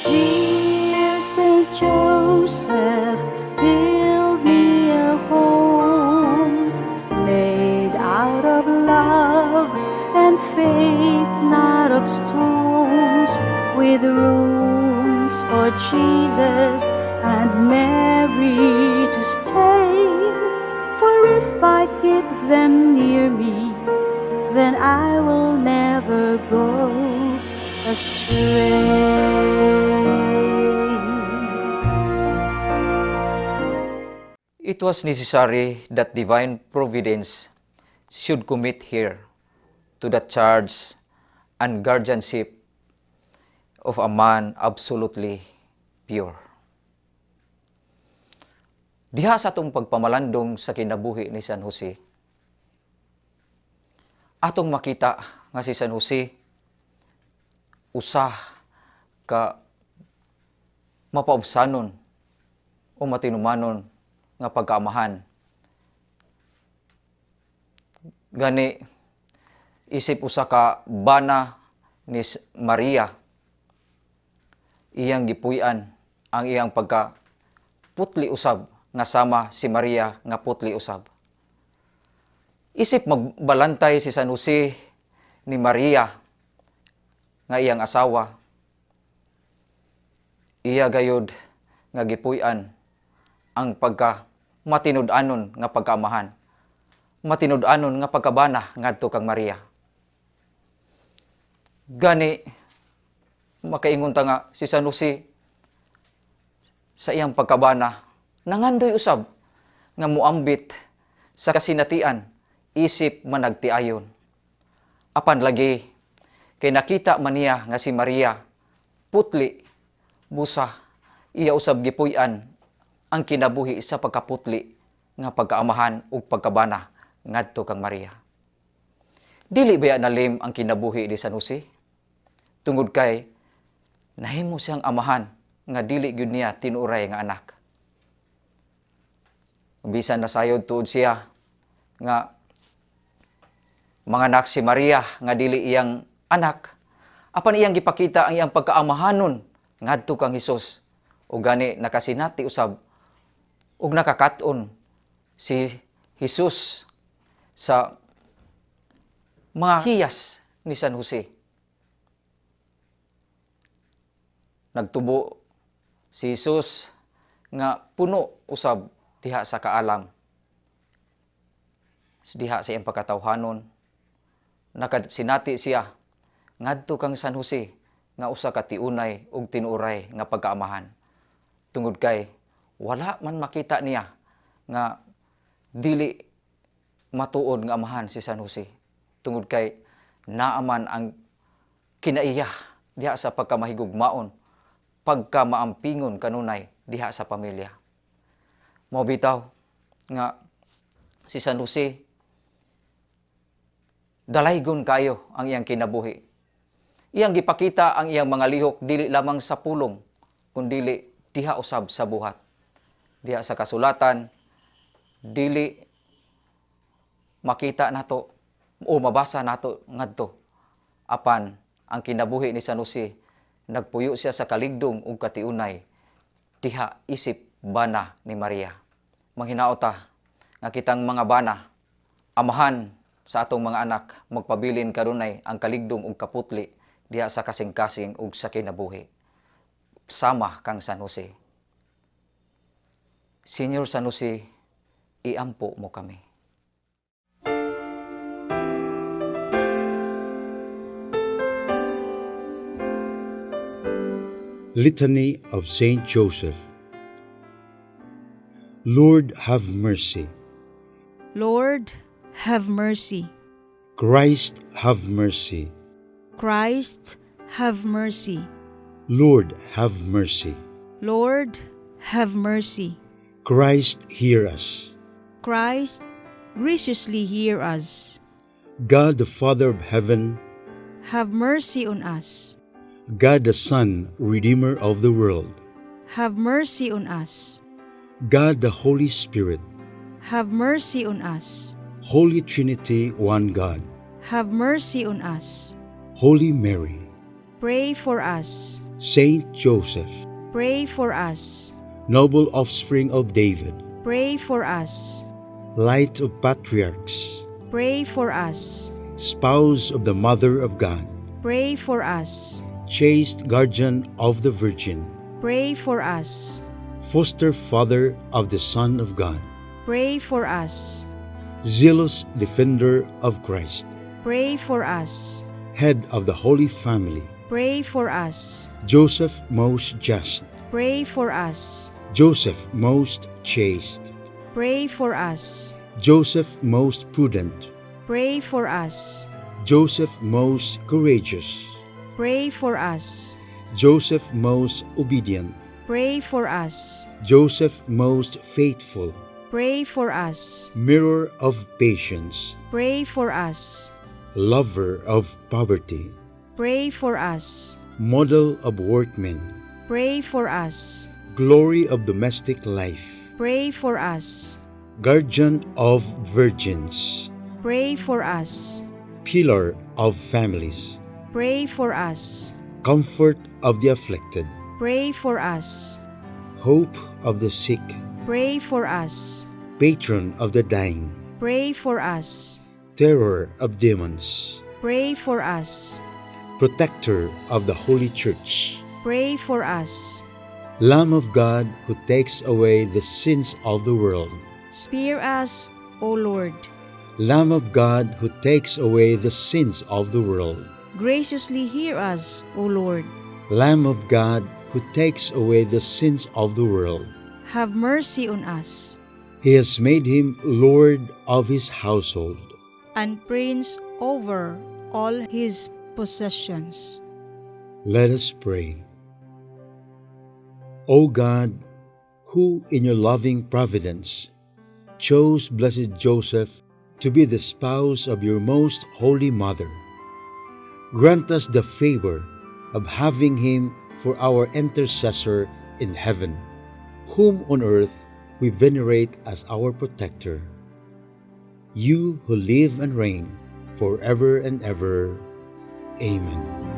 Dear Saint Joseph, build me a home made out of love and faith, not of stones, with rooms for Jesus and Mary to stay. For if I keep them near me, then I will never go astray. It was necessary that divine providence should commit here to the charge and guardianship of a man absolutely pure. Diha sa atong pagpamalandong sa kinabuhi ni San Jose, atong makita nga si San Jose usa ka mapaubsanon o matinumanon nga pagkaamahan. Gani isip usa ka bana ni Maria, iyang gipuy-an ang iyang pagka putli usab nga sama si Maria nga putli usab. Isip magbalantay si San Jose ni Maria nga iyang asawa, iya gayud nga gipuy-an ang pagka matinud-anon nga pagkaamahan, matinud-anon nga pagkabana ngadto kang Maria. Gani makaingon ta nga si San Jose sa iyang pagkabana nangandoy usab nga muambit sa kasinatian isip managtiayon. Apan lagi kay nakita man niya nga si Maria putli, busa iya usab gipuy-an ang kinabuhi sa pagkaputli nga pagkaamahan ug pagkabana ngadto kang Maria. Dili baya nalim ang kinabuhi ni San Jose? Tungod kay nahimo siyang amahan nga dili gyud niya tinuray nga anak. Bisan nasayod tuod siya nga manganak si Maria nga dili iyang anak, apan iyang gipakita ang iyang pagkaamahanon ngadto kang Hesus, ug gani nakasinati usab ug nakakaton si Hesus sa mga hiyas ni San Jose. Nagtubo si Hesus nga puno usab diha sa kaalam, diha sa iyang pagkatawhanon. Nakasinati siya ngadto kang San Jose nga usa ka tiunay ug tinuoray nga pagkaamahan. Tungod kay wala man makita niya nga dili matuod nga amahan si San Jose. Tungod kay naaman ang kinaiya diha sa pagkamahigugmaon, pagkamaampingon kanunay diha sa pamilya. Mao bitaw nga si San Jose dalaygon kayo ang iyang kinabuhi. Iyang gipakita ang iyang mga lihok dili lamang sa pulong, kundili diha usab sa buhat. Diha sa kasulatan, dili makita nato o mabasa nato ngadto. Apan ang kinabuhi ni San Jose, nagpuyo siya sa kaligdong ug katiunay diha isip bana ni Maria. Manghinaot ta nga kitang mga bana, amahan sa atong mga anak, magpabilin kanunay ang kaligdong ug kaputli diha sa kasing-kasing ug sa kinabuhi. Sama kang San Jose. Senyor San Jose, iampo mo kami. Litany of Saint Joseph. Lord, have mercy. Lord, have mercy. Christ, have mercy. Christ, have mercy. Lord, have mercy. Lord, have mercy. Christ, hear us. Christ, graciously hear us. God, the Father of heaven, have mercy on us. God the Son, Redeemer of the world, have mercy on us. God the Holy Spirit, have mercy on us. Holy Trinity, one God, Have mercy on us. Holy Mary, Pray for us. Saint Joseph, Pray for us. Noble offspring of David, Pray for us. Light of patriarchs, Pray for us. Spouse of the Mother of God, Pray for us. Chaste guardian of the Virgin, Pray for us. Foster father of the Son of God, Pray for us. Zealous defender of Christ, Pray for us. Head of the Holy Family, Pray for us. Joseph most just, Pray for us. Joseph most chaste, Pray for us. Joseph most prudent, Pray for us. Joseph most courageous, Pray for us. Joseph most obedient, Pray for us. Joseph most faithful, Pray for us. Mirror of patience, Pray for us. Lover of poverty, Pray for us. Model of workmen, Pray for us. Glory of domestic life, Pray for us. Guardian of virgins, Pray for us. Pillar of families, Pray for us. Comfort of the afflicted, Pray for us. Hope of the sick, Pray for us. Patron of the dying, Pray for us. Terror of demons, Pray for us. Protector of the Holy Church, Pray for us. Lamb of God who takes away the sins of the world, Spare us, O Lord. Lamb of God who takes away the sins of the world, Graciously hear us, O Lord. Lamb of God who takes away the sins of the world. Have mercy on us. He has made him Lord of his household, And prince over all his possessions. Let us pray. O God, who in your loving providence chose blessed Joseph to be the spouse of your most holy mother, grant us the favor of having him for our intercessor in heaven, whom on earth we venerate as our protector. You who live and reign forever and ever. Amen.